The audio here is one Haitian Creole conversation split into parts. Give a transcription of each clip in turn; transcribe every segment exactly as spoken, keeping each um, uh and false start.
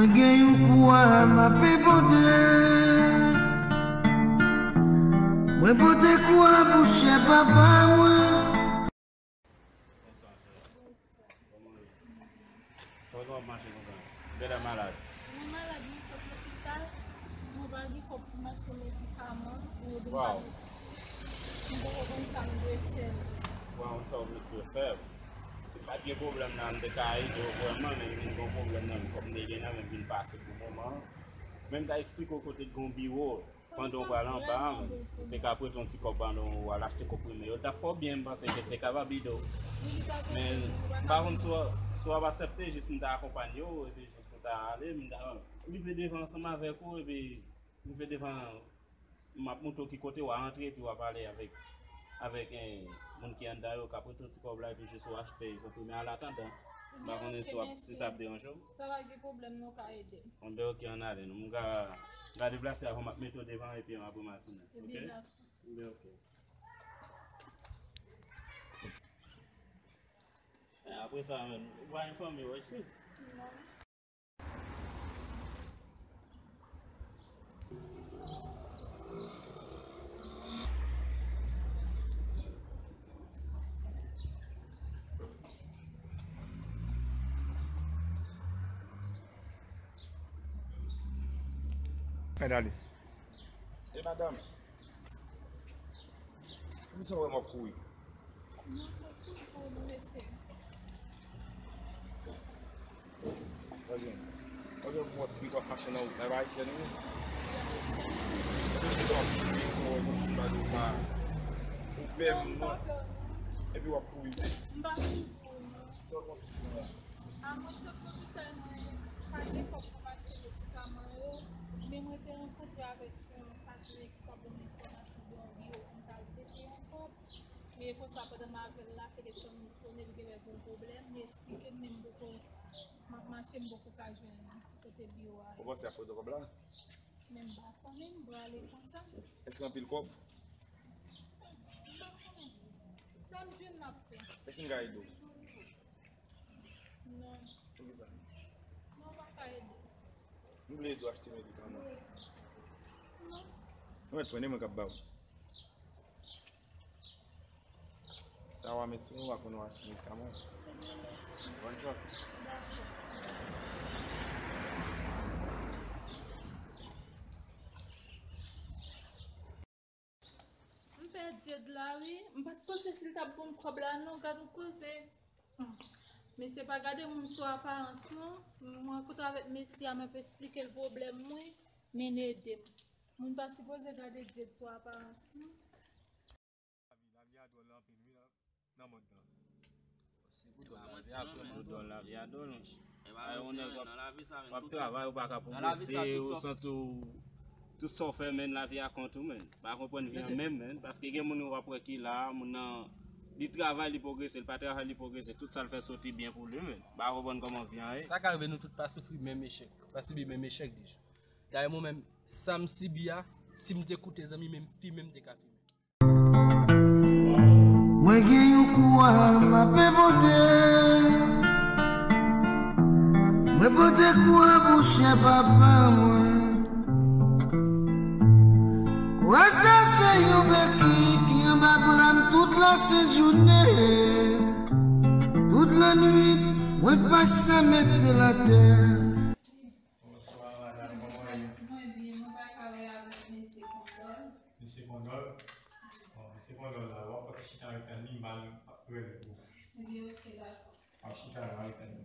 Mwen gen yon kou a m ape pote. Mwen pote kou a pou chè papa mwen. Bonswa, chè. Kòman w ye? Kòman w ap mache konsa? Ou genlè malad. Mwen malad, mwen sot lopital. Mwen pa gen kòb pou m achte medikaman. Mwen dwe Waw. Mwen poko konn sa m dwe fè. Waw, sa w dwe fè. Si pa t gen pwoblèm nan, m te ka ede w vrèman, men vin gen pwoblèm nan, kòm m te gen nan men m vin pase pou moman an. Men m ta eksplike w kote t gen yon biwo, pandan w pral anba a, ou te ka prete yon ti kòb pandan w al achte konprime yo. L t ap fè w byen, m panse ke l te kapab ede w. Men, m pa konn si w, si w ap aksepte, jis m ta akonpanye w, epi jis nou ta ale, m ta rive devan ansanm avèk ou, epi rive devan, m ap montre w ki kote w a antre, epi w a pale avèk, avèk, eh, moun ki anndan yo, k ap prete w ti kòb la, epi jis ou achte konprime an. An atandan, m pa konnen si w ap, si sa ap deranje w. Sa pa gen pwoblèm, non, w ka ede m. Bon, ben, oke, ann ale, non. M ka, m ka deplase avan, m ap mete w devan, epi apre m a tounen. Oke? Ebyen, dakò. Ben, oke. Eh, apre sa, menm, ou pa enfòme w, esi? Non. Mèt ale. E madanm, poukisa w wè m ap kouri? Trè byen. Trè byen, pou w ap tripe w ap mache nan wout la, e pa ayisyèn ou ye? Trè byen, w ap tripe, w ap pale w pa pwoblèm, non. Epi w ap kouri. Sa w konn fè la? A mwen sot lopital, mwen pa gen kòb pou m achte medikaman yo, men mwen te rankontre avèk yon patnè ki t ap ban m enfòmasyon de yon biwo pou m t al prete yon kòb. Men e konsa, pandan m avè l la, telefòn m sonnen, li genlè gen yon pwoblèm, li eksplike m, men m poko, m ap mache, m poko ka jwenn kote biwo a ye. Ou panse y ap prete kòb la? Men m pa konnen, m prale konsa. Èske anpil kòb? M pa konnen. Sa m jwenn, m ap pran. Èske m ka ede w? Non. Poukisa? Non, w pa ka ede. M vle ede w achte medikaman. Non. Mwen, pran, e mwen k ap ba w. Sa w a met sou nou, w a konn w achte medikaman. Ebyen, mèsi. Bòn chans. Dakò. M pè Dyed la wi. M pa t panse si l t ap ban m kòb la non, gad yon koze. Hmm. Mesye pa gade moun sou aparans non. Mwen rankontre avèk mesye a, m ap eksplike l pwoblèm mwen, men l ede m. Moun pa sipoze gade Dyed sou aparans non. Lavi, lavi a dwòl anpil wi nan, nan mond lan. Se pou dwòl, lavi a vrèman dwòl. Dwòl, lavi a dwòl, monchè. Ay, yon nèg w ap, w ap travay, ou pa ka pwogrese, ou santi w, tout sa w fè, menn, lavi a kont ou, menn. Pa konprann vi an menm, menn, paske gen moun ou ap wè ki la, moun nan, li travay, li pwogrese, li pa travay, li pwogrese, tout sa l fè soti byen pou li, menn. Pa konprann kòman vi an ye. Sa ka rive nou tout pa soufri menm echèk, pa sibi menm echèk deja. Dayè mwen menm, sa m sibi a, si m te koute zanmi menm fimen, m te ka fimen. Mwen gen yon kou a m ape pote. Mwen pote kou a pou chè papa mwen. Kou a sa se yon beki ki anba bra m tout lasent jounen. Tout lannwit, mwen pase mete l atè. Bonswa, madanm, kòman w ye? Mwen byen, mwen pa ka wè avèk mesye Kondòl. Mesye Kondòl? Bon, mesye Kondòl la, w ap fè ti chita ret tann li, m al rele pou ou. Ebyen, oke, dakò. W ap chita la, ret tann li.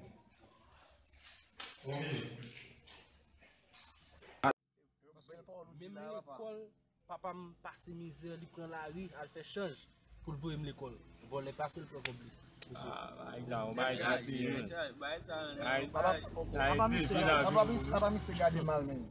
Yon minit. Menm lekòl, papa m pase mizè, li pran lari, al fè chanj pou l voye m lekòl. Vòlè pase l pran kòb li. Mesye. Ah, bagay sa, yon bagay triste, wi, menn. Bagay sa, menn. Papa, papa misye, papa misye, papa misye gade mal, menn.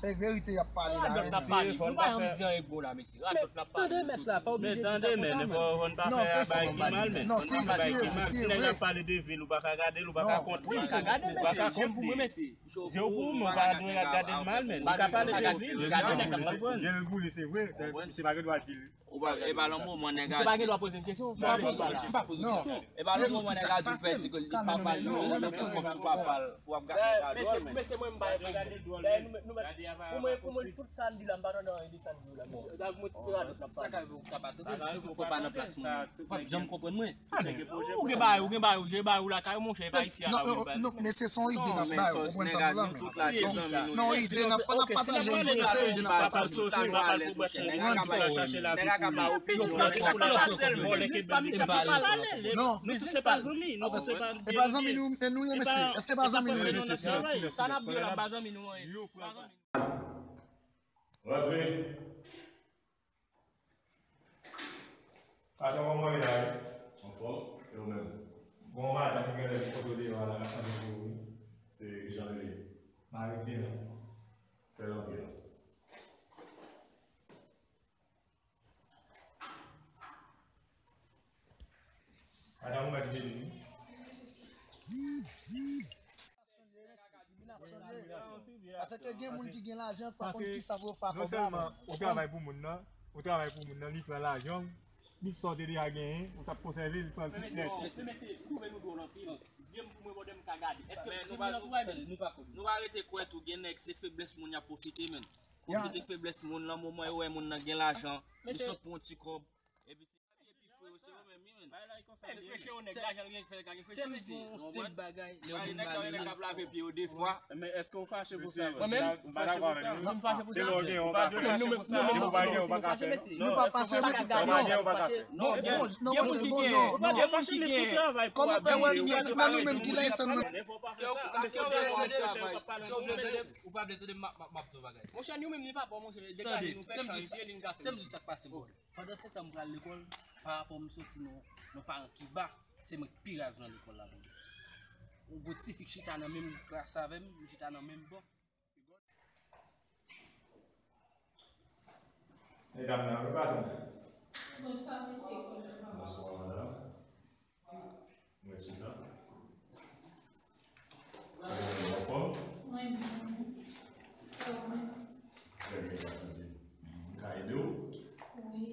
Se verite y ap pale la, mesye. Radòt n ap pale. Nou pa janm di anyen k bon la, mesye. Radòt n ap pale. Tande mèt la, pa oblije di sa konsa, menn. Men tande, menn, fò n pa fè bagay ki mal, menn. Non, fò n pa fè bagay ki mal. Si nèg la ap pale de vi l, ou pa ka gade l, ou pa ka kont li. Ou pa ka kont li. Je w pou mwen, mesye. Je w pou mwen, ou pa dwe gade l mal, menn. Ou ka pale de vi l, ou pa konprann. Je l boule, se vre. Misye pa gen dwa di l. E pa nan moman nèg a di. Misye pa gen dwa poze m kesyon. Misye pa poze m kesyon. E pa nan moman nèg a di w pèdi ke li pa ba l yo, ou menm ki kòm si w pa ba l, w ap gade. Mesye, mesye, mwen m pa gade dwòl. Pou mwen, pou mwen, tout sa n di la, m pa tande anyen de sa n di yo la, mesye. Mwen ti radòt n ap pale. Sa ka rive ou ka pa tande, si w pa nan plas mwen, ou p ap janm konprann mwen. Ou gen bagay, ou gen bagay, ou gen bagay ou lakay ou, monchè, e pa isi a la ou gen bagay. Non, men se yon ide n ap bay, ou konprann sa m vle di la, men. Non, ide n ap, n ap pataje, men se ide n ap pataje. Non, e pa zanmi nou, e nou ye, mesye. Èske pa zanmi nou ye, mesye? Sa n ap di yo la, pa zanmi nou, wi. Pa zanmi nou. Rantre. Patwon, kòman w ye la, wi? Anfòm, e ou menm? Gon madanm ki genlè vin kote w deyò a la, k ap tande pou ou, wi. Se kijan li ye? Marite la. Fè l antre la. Madanm ou mèt vini. Paske gen moun ki gen lajan, pa konn kisa pou yo fè ak kòb la. Non sèlman ou travay pou moun nan, ou travay pou moun nan, li pran lajan w, li sa w te deja genyen, ou t ap konsève, li pran l tout nèt. Men mesye, twouve nou dwòl anpil. Zye m pou mwen bòdè m ka gade. Èske kriminèl ou pa menm? Nou pa rete kwè tou, gen nèg se feblès moun y ap pwofite, menn. Pwofite feblès moun lan, moman yo wè moun nan gen lajan, li sot pran yon ti kòb. Epi se Epi frè yo se yo menm, wi, menn. Bay la, e konsa li ye, menn. Freche yon nèg, lajan l gen fè l ka gen freche, mesye. Tèm bon, se bagay, lè w vin nèg sa yo, nèg k ap lave pye yo de fwa. Men èske w fache pou sa, mwen menm? M pa dakò avè l, non. Si m fache pou sa, se lè w gen, w pa fache pou sa. Nou pa gen, w pa ka fè. Nou pa fache pou sa, non. Ou pa gen, w pa ka fè. Non, gen moun ki gen, gen moun ki gen. Ou pa fache, men si w travay pou w ap viv, ou pa gen. Nan nou menm ki la, e sa nou menm. Ou pa vle tande m, m ap di w bagay. Monchè, nou menm li pa bon, monchè, degaje nou, fè chan, li ka fè. Tande, tande sa k pase, bro. Pandan se tan m pral lekòl, pa rapò m soti nan yon paran ki ba, se mwen k pi raz nan lekòl la, bro. Yon gwo tifi k chita nan menm klas avè m, m chita nan menm ban. Medam nan, wi, patwon. Bonswa, mesye. Bonswa, madanm. Mwen chita. Mwen anfòm. Mwen byen. E ou menm? Trè byen, pa chanje. M ka ede w? Wi.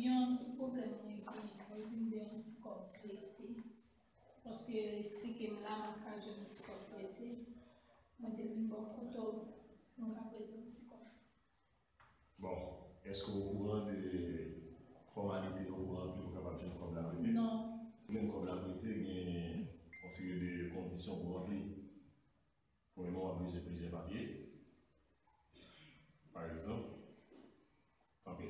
Yon ti pwoblèm mwen genyen. Mwen vin de yon ti kòb prete. Paske yo eksplike m la, m ap ka jwenn yon ti kòb prete. Mwen te vin ba w kote w pou m ka prete w ti kòb. Bon, èske w okouran de fòmalite yo pou ranpli pou w kapab jwenn kòb la prete? Non. Pou jwenn kòb la prete, gen yon seri de kondisyon pou ranpli. Premyèman, w ap bezwen plizyè papye. Pa egzanp, kanpe.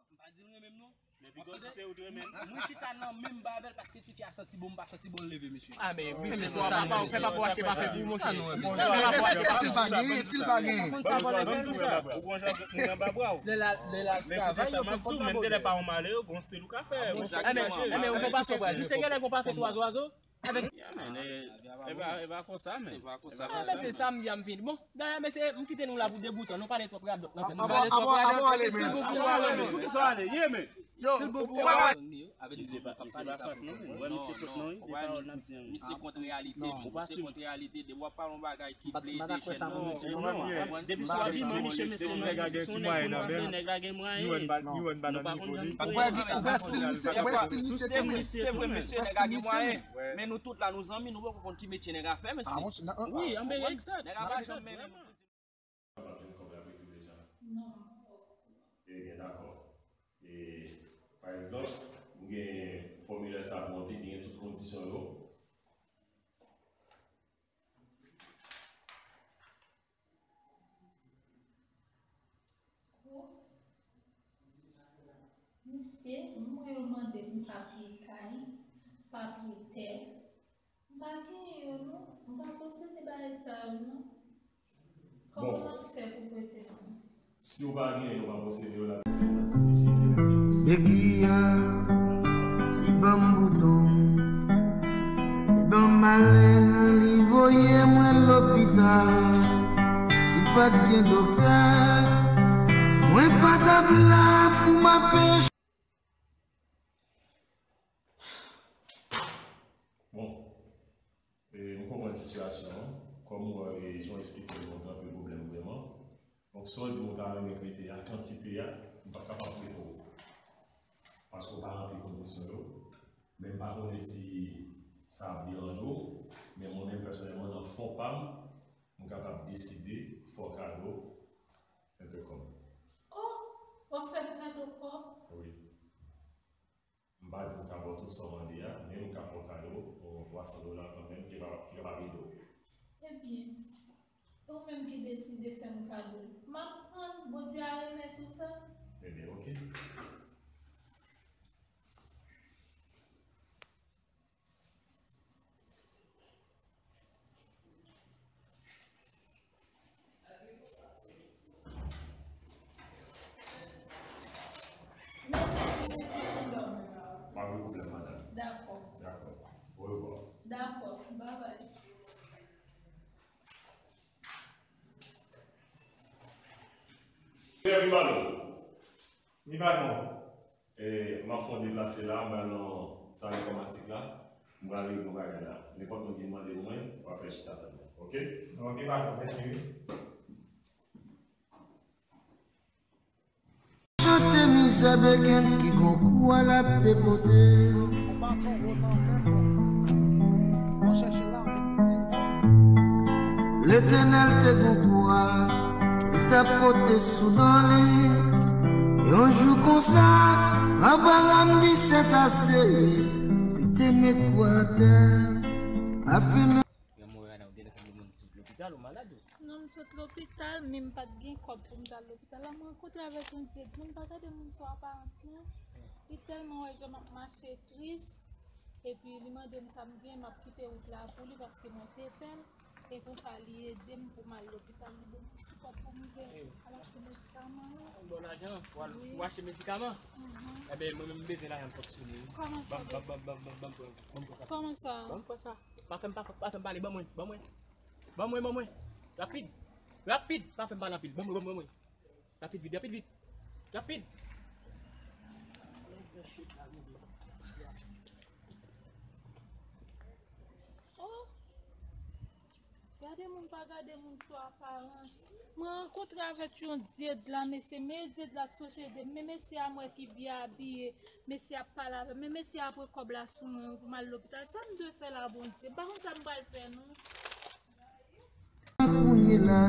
M pa di l renmen m non. Depi gòt se ou t renmen. Mwen chita nan menm ba avè l paske tifi a santi bon, m pa santi bon, l leve, mesye. Ah, men biznis ou sa, papa, ou fè papa w achte pafe pou ou, monchè. Èske si l pa genyen, si l pa genyen? Ban m di w sa, ou pran jan moun anba bra w. Lè l al, lè l al travay, yo pran kòb la, men m te lè pa yon malere, gon stil ou ka fè. Enben, enben, ou gon pafe, misye genlè gon pafe twa zwazo. Avèk... Yeah, man, e, e pa, e pa konsa, men. E pa konsa. Ah, mesye, sa m di a m fini. Bon, dayè, mesye, m kite nou la pou de bout tan. Nou pale twòp radòt nan tèt nou. Pale twòp radòt, mesye, silvouplè. Poukisa w ale, men? Misye pa, misye pa fas, non, men. Wè, misye pot non, wi. De pawòl n ap di an, wi. Misye kont reyalite, men. Misye kont reyalite. Depi w ap pale yon bagay ki vle ede jèn nan, non, non. Depi sou abiman, misye, mesye, non, misye se yon nèg ki gen mwayen, nèg la gen mwayen. Nou pa konn jan li ye. Ou wè stil misye, ou wè stil misye tou, men. Se vre, mesye, nèg la gen mwayen. Men nou tout la, nou zanmi, nou poko konn ki metye nèg a fè, mesye. Wi, anben, egzak. Nèg a pa janm mennen nou pou di. Kapab jwenn kòb la prete deja? Non. Ebyen, dakò. E, pa egzanp, ou gen fòmilè sa pou ranpli, ki gen tout kondisyon yo. Misye, m wè yo mande m papye kay, papye tè. M pa genyen yo non. M pa posede bagay sa yo non. Kòman m ap fè pou prete moun? Si w pa genyen, ou pa posede yo, lavi se difisil, e menm enposib. Begi a, li ban m bouton, li ban m maleng, li voye mwen lopital. Si pa t gen doktè, mwen pa t ap la pou m ap Bon, e, m konprann sitiyasyon an. Kòm ou wè, e, jan w eksplike l, ou gen anpil pwoblèm vrèman. Bon, Si w di m ou ta renmen k rete a, kantite a, m p ap kapab prete w. Paske w pa ranpli kondisyon yo. Men m pa konnen si sa ap deranje w, men mwen menm pèsonèlman, nan fon pa m, m kapab deside fè w kado en pe kòb. Oh, w ap fè m kado kòb? Wi. M pa di m ka ba w tout sa w mande a, men m ka fè w kado yon twa san dola kanmenm ki va, ki kapab ede w. Ebyen, e ou menm ki deside fè m kado l, m ap pran l, Bondye a remèt ou sa. Ebyen, oke. Mèsi, mèsi pou lòm. Pa gen pwoblèm, madanm. Dakò. Dakò. Orevwa. Dakò. Babay. Pierre Vivalo. Vivalo. E, m ap fè yon deplase la, m pral nan sal enfòmatik la. M pral regle yon bagay la. Nenpòt moun ki mande mwen, w a fè chita tann mwen. Oke? Oke, patwon, mèsi wi. Chante mizè beken ki gon kou a l ap pepote. Letènèl te gon kou a li t ap pote sou do li. Yon jou konsa, Abraram di sètase, li te met kou atè. Afime. Granmoun, ou genlè sanble moun ki sot lopital, ou malad ou? Non, m sot lopital, men m pa t gen kòb pou m t al lopital la. Mwen rankontre avèk yon dyèd moun, pa gade moun sou aparans non. Li tèlman wè jan m ap mache tris, epi li mande m sa m gen, m ap kite wout la pou li paske mwen te pè l. E konsa li ede m pou m al lopital, li ban m ti kòb pou m gen, al achte medikaman yo. Bon lajan, pou al, pou achte medikaman? Enben, mwen menm m bezwen lajan m fonksyone wi. Kòman sa? Ban m, ban m, ban m, ban m, ban m pran, ban m pran sa. Kòman sa? Ban m pran sa. Pa fè m, pa fè, pa fè m pale, ban mwen, ban mwen. Ban mwen, ban mwen. Rapid. Rapid. Pa fè m pale anpil. Ban mwen, ban mwen, ban mwen. Rapid, vit, rapid, vit. Rapid. Oh. Gade moun pa gade moun sou aparans. Mwen rankontre avèk yon dyèd la, mesye. Men dyèd la t sot ede m. Men mesye a m wè ki byen abiye. Mesye ap pale avè m, men mesye a pran kòb la sou mwen pou m al lopital. Sa m dwe fè la, Bondye? M pa konn sa m pral fè, non. Kounye la,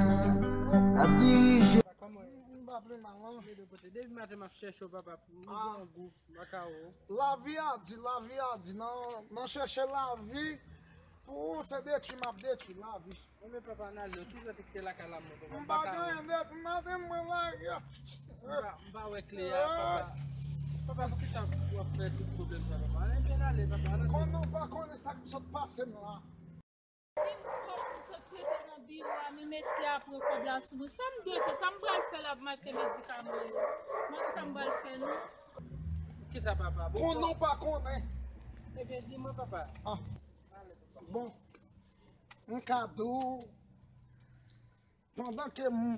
ap dirije. M pa pli mal, non. Depi maten m ap chèche w, papa, pou m gon gou, makawo. Lavi a di, lavi a di, nan, nan chèche lavi, pou ou se detwi m ap detwi, lavi. Mwen menm papa, n ale, ou toujou ap kite lakay la, mwen, papa, m pa gen anyen depi maten, mwen la, yo. M pa, m pa wè kle a, papa. Papa, poukisa w ap fè tout pwoblèm sa, papa? Ann byen ale, papa, ann ale. Konnen w pa konnen sa k sot pase m la. Vin kòb m sot prete nan biwo a, men mesye a pran kòb la sou mwen. Sa m dwe fè? Sa m pral fè la pou m achte medikaman yo? Mwen, sa m pral fè, non? Poukisa, papa? Konnen w pa konnen. Ebyen, di mwen, papa. Ah. Ale, papa. Bon. M ka di w, pandan ke m,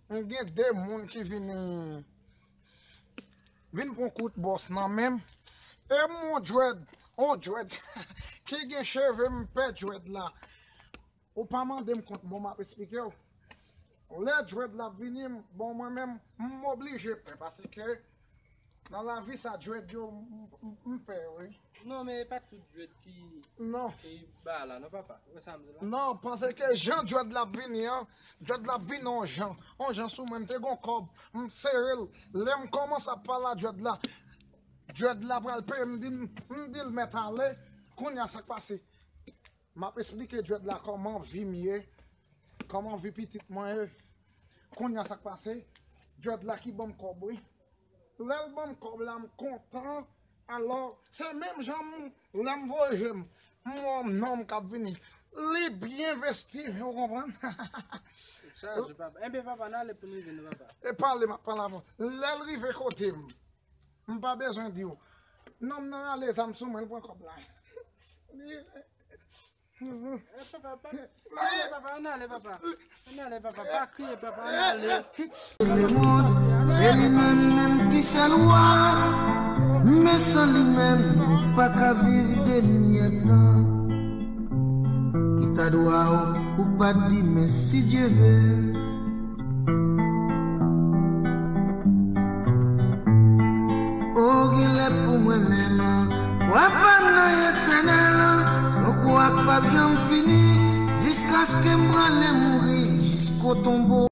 m gen de moun ki vini, vin pran kout bòs nan men m, e m on djwèd, on djwèd ki gen cheve, m pè djwèd la. Ou pa mande m kont, bon, m ap eksplike w. Lè djwèd la ap vini, bon, mwen menm, m oblije pè, paske nan lavi sa, djwèd yo, m, m, m pè, wi. Non, men e pa tout djwèd ki, non, ki ba la, non, papa. Ou wè sa m di la? Non, paske jan djwèd la ap vini an, djwèd la ap vini on jan, on jan sou mwen, m te gon kòb, m sere l. Lè m kòmanse ap pale a djwèd la, djwèd la pral peye, m di, m di l mèt ale, kounye a sa k pase? M ap eksplike djwèd la kòman vi m ye, kòman vi pitit mwen ye. Kounye a sa k pase? Djwèd la ki ban m kòb, wi. Lè l ban m kòb la, m kontan. Alò, se menm jan m, lè m voye je m, m wè yon nonm k ap vini. Li byen vesti, ou konprann? Chaje, papa. Enben, papa, n ale pou n rive, non, papa. E pale, m ap pale avè w. Lè l rive kote m, m pa bezwen di w. Nonm nan ale, zam sou mwen, l pran kòb la. Li Eh, papa, pa, pa ale, papa, ann ale, papa. Ann ale, papa, pa kriye, papa, ann ale. Lemonn, se li menm menm ki sèl wa. Men san li menm, ou pa ka viv de miyèt tan. Ki ta dwa ou, ou pa di, men si Dye ve. mwen menm. Kwa pa m nan etènèl, se yon kwa k p ap janm fini, jiskaske m prale mouri, jisko tonbo.